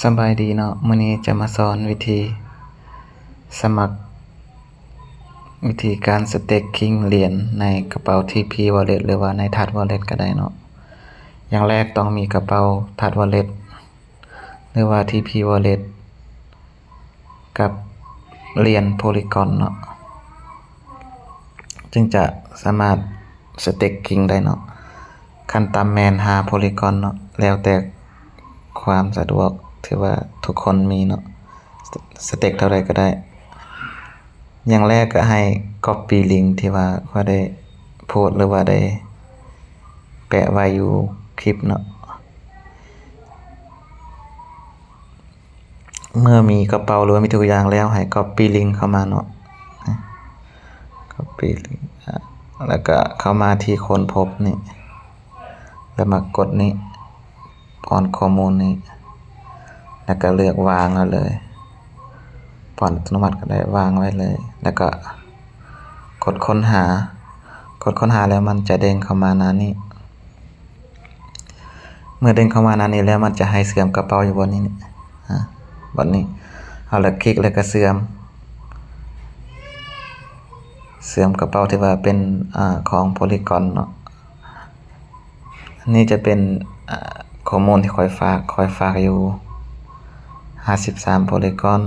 ສະບາຍດີເນາະ, ມື້ນີ້ຈະມາສອນວິທີສະໝັກ ວິທີການສະເຕັກຄິງຫຼຽນໃນກະເປົາ ທີພີ ວອລເລັດ ຫຼືວ່າໃນ ທັດ ວອລເລັດ ກໍໄດ້ເນາະ. ຢ່າງແລກຕ້ອງມີກະເປົາ ທັດ ວອລເລັດ ຫຼືວ່າ ທີພີ ວອລເລັດ ກັບຫຼຽນໂພລີກອນເນາະ ຈຶ່ງຈະສາມາດສະເຕັກຄິງໄດ້ເນາະ. ຂັ້ນຕ່ຳແມ່ນຫ້າໂພລີກອນເນາະ, ແລ້ວແຕ່ຄວາມສະດວກທີ່ວ່າທຸກຄົນມີເນາະ, ສະເຕັກເທົ່າໃດກໍໄດ້. ຢ່າງແລກກໍໃຫ້ກັອບປີ້ລິງທີ່ວ່າຂ້ອຍໄດ້ໂພສ ຫຼືວ່າໄດ້ແປະໄວ້ຢູ່ຄລິບເນາະ. ເມື່ອມີກະເປົາ ຫຼືວ່າມີທຸກຢ່າງແລ້ວ ໃຫ້ກັອບປີ້ລິງເຂົ້າມາເນາະ, ກັອບປີ້ລິງ ອາ ແລ້ວກໍເຂົ້າມາທີ່ຄົ້ນພົບນີ້ ແລ້ວມາກົດນີ້ ປ້ອນຂໍ້ມູນນີ້ ແລ້ວກໍເລືອກວາງໄວ້ເລີຍ, ປ້ອນອັດຕະໂນມັດກໍໄດ້ ວາງໄວ້ເລີຍ. ແລ້ວກໍກົດຄົ້ນຫາ, ກົດຄົ້ນຫາແລ້ວມັນຈະເດັ້ງເຂົ້າມາໜ້ານີ້. ເມື່ອເດັ້ງເຂົ້າມາໜ້ານີ້ແລ້ວ ມັນຈະໃຫ້ເຊື່ອມກະເປົາຢູ່ບ່ອນນີ້ ອາ ບ່ອນນີ້. ເຮົາລະຄລິກແລ້ວກໍເຊື່ອມ, ເຊື່ອມກະເປົາທີ່ວ່າເປັນ ອາ ຂອງໂພລີກອນເນາະ. ອັນນີ້ຈະເປັນ ອາ ຂໍ້ມູນທີ່ຂ້ອຍຝາກ, ຂ້ອຍຝາກຢູ່ຫ້າສິບສາມໂພລີກອນ,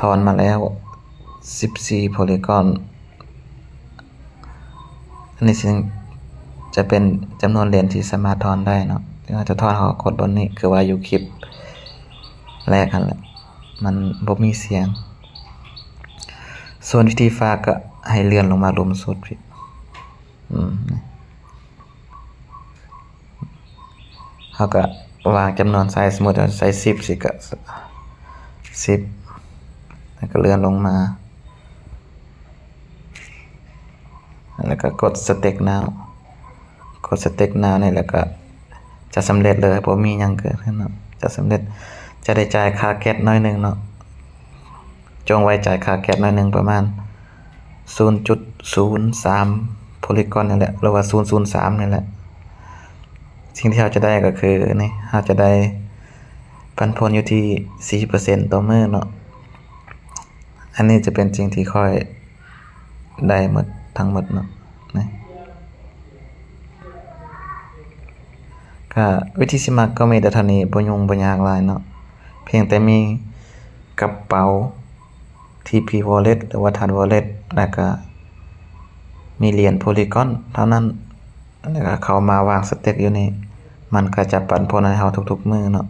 ຖອນມາແລ້ວສິບສີ່ໂພລີກອນ. ອັນນີ້ຊິຈະເປັນຈຳນວນຫຼຽນທີ່ສາມາດຖອນໄດ້ເນາະ. ເຮົາຈະຖອນ ເຮົາກໍກົດບ່ອນນີ້ ຄືວ່າຢູ່ຄລິບແລກຫັ້ນແຫຼະ, ມັນບໍ່ມີສຽງ. ສ່ວນວິທີຝາກກໍໃຫ້ເລື່ອນລົງມາລຸ່ມສຸດພີ້. ອືມ ເຮົາກໍວາງຈຳນວນໃສ່, ສົມມຸດວ່າໃສ່ສິບຊີ້ກໍສິບ ແລ້ວກໍເລື່ອນລົງມາ ແລ້ວກໍກົດ Stake Now, ກົດ Stake Now ນີ້ ແລ້ວກໍຈະສຳເລັດເລີຍ, ບໍ່ມີຫຍັງເກີດຂຶ້ນເນາະ, ຈະສຳເລັດ. ຈະໄດ້ຈ່າຍຄ່າແກັສໜ້ອຍໜຶ່ງເນາະ, ຈົ່ງໄວ້ຈ່າຍຄ່າແກັສໜ້ອຍໜຶ່ງ ປະມານສູນຈຸດສູນສາມໂພລີກອນນີ້ແຫຼະ ຫຼືວ່າສູນຈຸດສູນສາມນີ້ແຫຼະ. ສິ່ງທີ່ເຮົາຈະໄດ້ກໍຄືນີ້, ເຮົາຈະໄດ້ປັນຜົນຢູ່ທີ່ສີ່ສິບເປີເຊັນຕໍ່ມື້ເນາະ. ອັນນີ້ຈະເປັນສິ່ງທີ່ຂ້ອຍໄດ້ໝົດ ທັງໝົດເນາະ. ນີ້ ກະວິທີສະໝັກກໍມີແຕ່ເທົ່ານີ້, ບໍ່ຫຍຸ້ງບໍ່ຍາກຫຼາຍເນາະ, ພຽງແຕ່ມີກະເປົາ ທີພີ Wallet ຫຼືວ່າ Touch Wallet ແລ້ວກະມີຫຼຽນ Polygon ເທົ່ານັ້ນ, ແລ້ວກະເຂົ້າມາວາງ Stake ຢູ່ນີ້, ມັນກະຈະປັນຜົນໃຫ້ເຮົາທຸກໆມື້ເນາະ.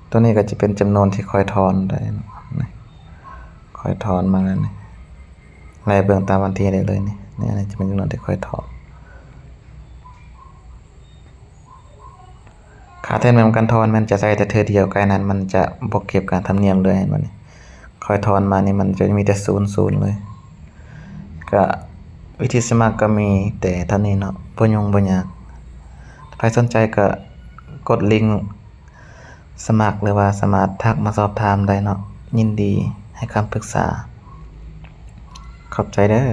ຕົວນີ້ກໍຈະເປັນຈຳນວນທີ່ຂ້ອຍຖອນໄດ້ເນາະ, ນີ້ ຂ້ອຍຖອນມາແລ້ວນີ້, ໄລ່ເບິ່ງຕາມວັນທີໄດ້ເລີຍນີ້. ນີ້ ອັນນີ້ຈະເປັນຈຳນວນທີ່ຂ້ອຍຖອນ. ຄ່າທຳນຽມການຖອນແມ່ນຈະໃຊ້ແຕ່ເທື່ອດຽວ, ໄກນັ້ນມັນຈະບໍ່ເກັບຄ່າທຳນຽມເລີຍ, ເຫັນບໍ່ນີ້? ຂ້ອຍຖອນມານີ້ມັນຈະມີແຕ່ສູນສູນເລີຍ. ກະວິທີສະໝັກກໍມີແຕ່ເທົ່ານີ້ເນາະ, ບໍ່ຫຍຸ້ງບໍ່ຍາກ. ໃຜສົນໃຈກໍກົດລິງສະໝັກ ຫຼືວ່າສາມາດທັກມາສອບຖາມໄດ້ເນາະ, ຍິນດີໃຫ້ຄຳປຶກສາ. ຂອບໃຈເດີ້.